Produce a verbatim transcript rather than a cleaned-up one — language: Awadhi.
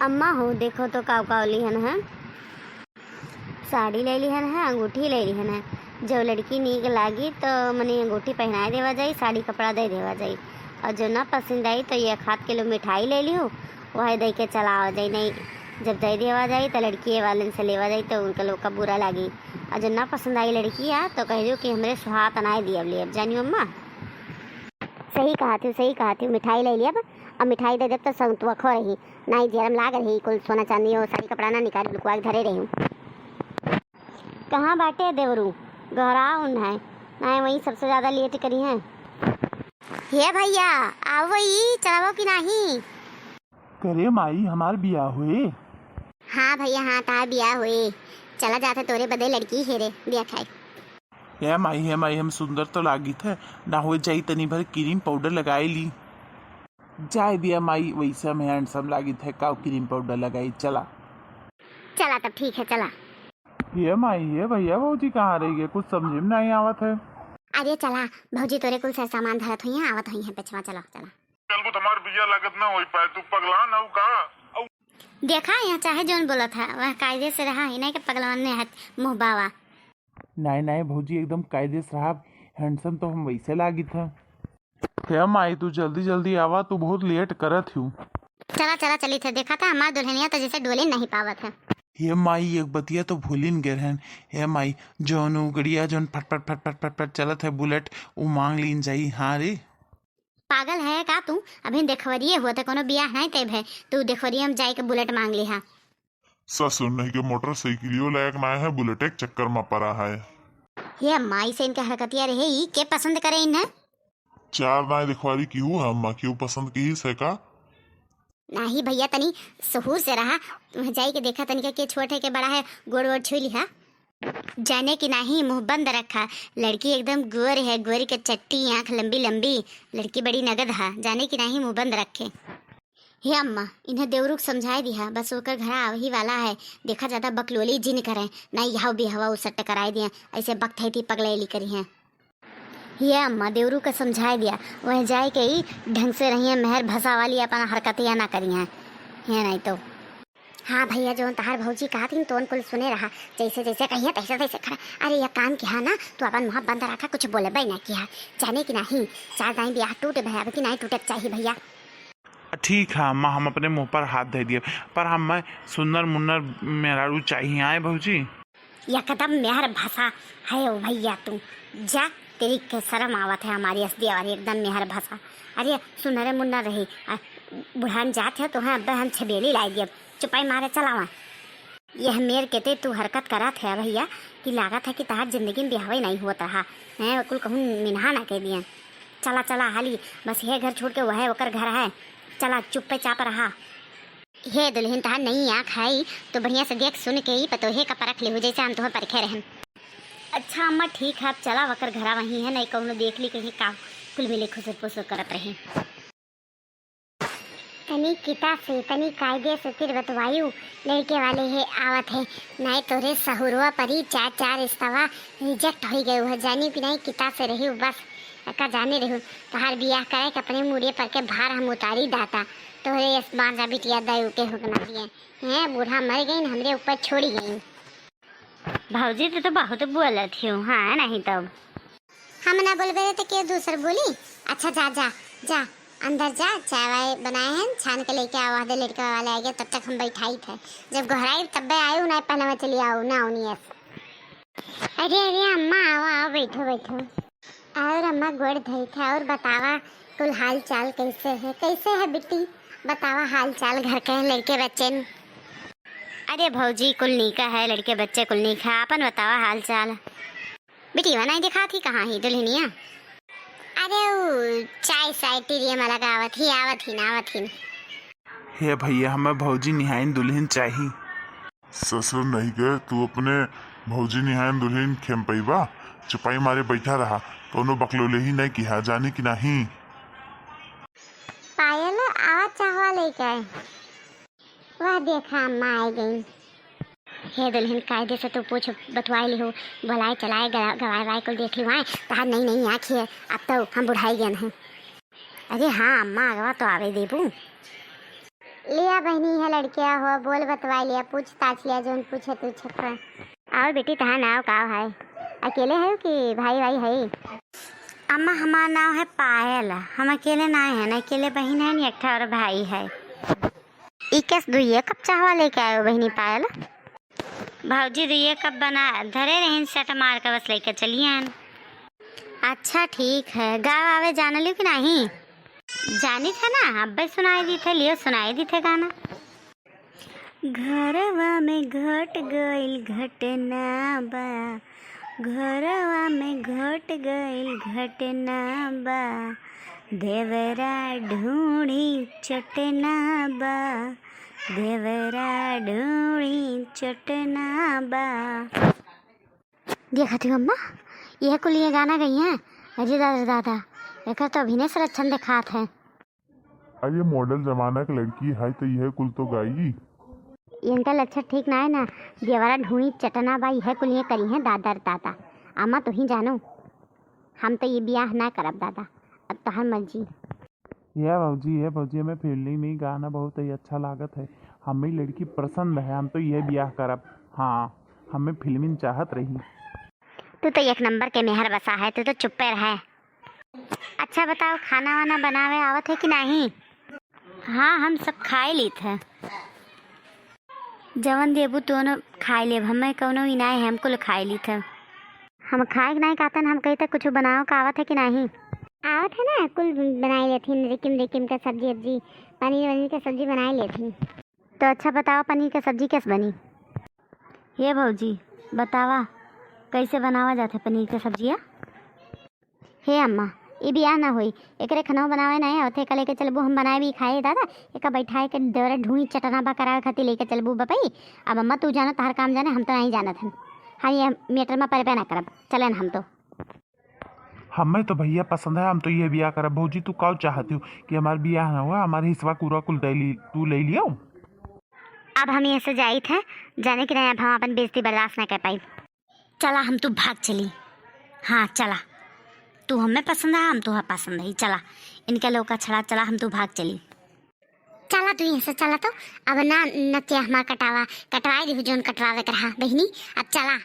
अम्मा हो, देखो तो काव काव लिहन है। साड़ी ले लिहन है, अंगूठी ले लिहन है। जो लड़की नीक लागी तो मने अंगूठी पहनाए देवा जाई, साड़ी कपड़ा दे देवा जाई। और जो ना पसंद आई तो एक आध किलो मिठाई ले लिहू, वही दे के चला आवा जाई। नहीं, जब दे देवा जाई तो लड़की वालन से लेवा जाई तो उनके लोग का बुरा लागी। और जो ना पसंद आई लड़की आ तो कह दियो कि हमरे सुहात नाय दियब लेब, जानियो अम्मा। सही कहा थी, सही कहा थी, मिठाई ले लियब। अब मिठाई दे देब तो संतुआ खो रही। नाई जेरम लाग रही, कुल सोना चांदी और साड़ी कपड़ा ना निकाल, लुकवा के धरे रही। कहाँ बाटे देवरू? घरा उन है, नाई वही सबसे ज्यादा लेट करी है। हे भैया, आवो ई, चलावो कि नाही? करे माई, हमार बियाह होए? हाँ भैया, हाँ, तार बियाह होए। चला जात है तोरे बदे लड़की हेरे, बियाह खाए। हे माई, हे माई, हम सुंदर तो लागित है, ना हो जाई तनी भर क्रीम पाउडर लगाए ली। जाए दिया माई, वैसे हम हैंडसम लागित है, काव क्रीम पाउडर लगाई, चला। चला तब ठीक है, चला। हे माई, हे भैया, भौजी कहाँ रही गए? कुछ समझे में नहीं आवत है। अरे चला, भौजी तोरे कुल से सामान धरत हुई हैं, आवत हुई हैं, पेछवा चलो, चला। चल, कुछ हमार बिया लागत ना होई पाए, तू पगला ना हो का? देखा, यहाँ चाहे जौन बोलत है, वह कायदे से रहा, इन्हें के पगलवान ने हाथ मुँह बावा। नाय, नाय भौजी, एकदम कायदे से रहा, हैंडसम तो हम वैसे लागित है। हे माई, तू जल्दी जल्दी आवा, तू बहुत लेट करत हूँ। चला, चला, चली थे। देखा था, हमार दुल्हनिया तो जैसे डोले नहीं पावत है। हे माई, एक बतिया तो भूलिन गए रहन। हे माई, जौन उ गड़िया जौन फट फट फट फट फट फट चलत है बुलेट, उ मांग लीन जाई। हाँ रे। पागल है का तू? अभी देखवरिये हुआ था, कोनो बियाह नहीं तय भे, तू देखवरिये में जाए के बुलेट मांग लिहा। ससुर नहीं के मोटरसाइकिलियो लायक ना है, बुलेट एक चक्कर में पड़ा है। हे माई से इनके हरकतिया रहे, ई के पसंद करे इन्हें? चार नाय देखवारी केहू है अम्मा, केहू पसंद केही से का? नाही भैया, तनी सहूर से रहा। वहाँ जाई के देखा तनिका के छोट है के बड़ा है, गोड़ वोड़ छुई लिहा। जाने कि नाही, मुँह बंद रखा। लड़की एकदम गोर है, गोरी के चट्टी, आँख लंबी लंबी, लड़की बड़ी नगद हा। जाने कि नाही, मुँह बंद रखे। हे अम्मा, इन्हें देवरू के समझाए दिहा, बस ओकर घरा आवही वाला है। देखा ज्यादा बकलोली जिन करें, नाही यह बिहवा उसट कराए दिया, ऐसे बकथैती पगलैली करी हैं। ये अम्मा देवरू के समझाए दिया, वह जाए के ही ढंग से रहिए, मेहर भसा वाली अपन हरकतियाँ ना करिए, है नहीं तो। हाँ भैया, जौन तहार भौजी कहा थी, तोन कुल सुने रहा, जैसे जैसे कहिए तैसे तैसे खड़ा। अरे, यह काम किहा ना, तू अपन मुँह बंद रखा, कुछ बोलबे ना किहा, जाने कि नाही, चार दाई ब्याह टूटे भैया, अब कि नहीं टूटे के चाहिए भैया। ठीक है अम्मा, हम अपने मुँह पर हाथ धइ दियब, पर हम्मे सुन्नर मुन्नर मेहरारू चाहिए, आए भौजी? एकदम मेहर भसा है ओ भैया तू, जा, तेरी के शर्म आवत है हमारी असदी वाली, एकदम मेहर भसा। अरे सुन्नरे मुन्नर रही, आ, बुढ़ान जात है तो हैं, अब्बे हम छबेली लाई दियब, चुपाई मारे चलावा। यह मेर के ते तू हरकत करत है भैया, कि लागत है कि तहार जिंदगी में बिहावे नहीं होत रहा है, कुल कहूँ मिनहा ना कह दिया। चला चला हाली, बस यह घर छोड़ के वह ओकर घर है, चला चुप्पे चाप रहा। हे दुल्हन, तहार नई आँख है तो बढ़िया से देख सुन के ही पतोहे का परख लेहू, जैसे हम तोहे परखे रहन। अच्छा अम्मा, ठीक है, अब चला वकर घरा वहीं है, नहीं कौनो देख ली कहीं का कुल मिले खुसुर फुसुर करत रही। तनी किता से, तनी कायदे से तिर बतवायु, लड़के वाले हे आवत है, नाय तोरे सहुरवा परी चार चार रिश्तवा रिजेक्ट होई गए हो, जानी कि नाय किता से रही बस, का जाने रहू, तहार बियाह करे के अपने मुड़े पर के भार हम उतारी दाता, तोरे यस बांझा बिटिया दयू के हुकना दिए हैं, बूढ़ा मर गई, हमरे ऊपर छोड़ी गई। भौजी, तू तो बहुत बोलत हियो, हाँ, नहीं तब। हम ना बोलबे रहे तो के दूसर बोली? अच्छा, जा, जा, जा, अंदर जा, चाय वाय बनाए हैं, छान के लेके आवा दे, लड़का वाले आएंगे, तब तक हम बैठाई थे। जब गोहराई तब्बे आयु, ना पहले मैं चली आऊ, ना आउनी ऐसे। अरे, अरे, अम्मा, आओ, आओ, बैठो, बैठो। और अम्मा गोड़ धोई थे, और बतावा, कुल हाल चाल कैसे है, कैसे है बिट्टी? बतावा हाल चाल घर के, लड़के बच्चे न। अरे भौजी, कुल नीका है, लड़के बच्चे कुल नीक है, आपन बतावा हाल चाल। बिटिया नहीं दिखात ही, कहाँ ही दुल्हनिया? अरे उ चाय साय टीरिया में लगावत ही, आवत ही ना, आवत ही ना। हे भैया, हमें भौजी निहाइन दुल्हन चाही। ससुर नहीं गए, तू अपने भौजी निहाइन दुल्हन खेम पैबा, चुपाई मारे बैठा रहा, कौनो बकलोले ही नहीं किहा, जानी कि नहीं। पायल, आवा चाहवा लेके आए। वह देखा, अम्मा आ गई। हे दुल्हन, कायदे से तू पूछ बतवाई लिहो, बुलाए चलाए ग-, गवाए वाए कुल देख लिवाए, तहार नई नई आँख है, अब तो हम बुढ़ाई गए हैं। अरे हाँ अम्मा, अगवा तो आवे देबू। लिया बहिनी, है लड़किया हो, बोल बतवाई लिया, पूछताछ लिया, जौन पूछे तू छे। और बेटी, तहार नाव का है? अकेले है कि भाई भाई है? अम्मा, हमार नाव है पायल। हम अकेले ना है, ना अकेले बहिन है, ना एक ठा और भाई है। ई कस दुइये कप चाहवा लेके आयो बहिनी पायल? भौजी, दुइये कप बना धरे रहिन, सट मार के बस लेके चली आन। अच्छा ठीक है, गाव आवे जान लियो कि नाही? जानी थे ना, अब्बे सुनाई दी थे, लियो सुनाई दी थे गाना। घरवा में घट गइल घटना बा, घरवा में घट गइल घटना बा, देवरा ढूंढी चटना बा, देवरा ढूंढी चटना बा। देखत हो अम्मा, यह कुल ये गाना गई हैं। अरे दादा रे दादा, एकर तो अभिनय से लक्षण देखात है। अरे मॉडल जमाना के लड़की है तो यह कुल तो गाई। इनका लक्षण ठीक ना है ना, देवरा ढूंढी चटना बा, यह कुल ये करी हैं दादा रे दादा। अम्मा तू ही जानो, हम तो ये बियाह ना करब दादा, अब तोहर मर्जी। ये भौजी, ये भौजी, हमें फिल्मी गाना बहुत ही अच्छा लागत है, हमें लड़की पसंद है, हम तो ये बियाह करब। हाँ, हमें फिल्मी चाहत रही। तू तो एक नंबर के मेहर बसा है, तू तो चुप्पे रहे। अच्छा बताओ, खाना वाना बनावे आवत है कि नाही? हाँ, हम सब खाए लीत है। जवन देबू तोन खाए लेब, हमें कौनो इनाय है, हम कुल खाए लीत है। हम खाए के नाही कहतन, हम कही त कुछ बनावे का आवत है कि नाही? आवत है ना, कुल बनाए लेथिन, रिकिम रिकिम का सब्जी उब्जी, पनीर वनीर का सब्जी बनाए लेथिन। तो अच्छा बताओ, पनीर का सब्जी कैसे बनी? ये भौजी, बतावा कैसे बनावा जात है पनीर का सब्जिया? हे अम्मा, ई बियाह ना होई, एकरे खनवा बनावे नाही आवत है, एका लेके चलबू, हम बनाए भी खाए दादा, एका बैठाए के देवरे ढूंढी चटना बा करावे खातिर लेके चलबू बपई। अब अम्मा तू जाना, तहार काम जाने, हम तो नाही जानत हन, हम ये मैटर में परबे ना करब, चलेन हम तो। हमें तो भैया पसंद है, हम तो ये बियाह करब। भौजी तू का चाहती हो कि हमार बियाह ना हुआ, हमार हिस्सा पूरा कुल दे ली, तू ले लियो। अब हम यहाँ से जाइत है, जाने कि नाही, अब हम अपन बेइज्जती बर्दाश्त ना कर पाई। चला हम तू भाग चली। हाँ चला, तू हमें पसंद है, हम तू पसंद है, चला इनके लोग का छड़ा, चला हम तू भाग चली। चला तू यहाँ से चला तो, अब ना नतिया हमार कटावा, कटवाई दी जौन कटवावे के रहा बहिनी, अब चला।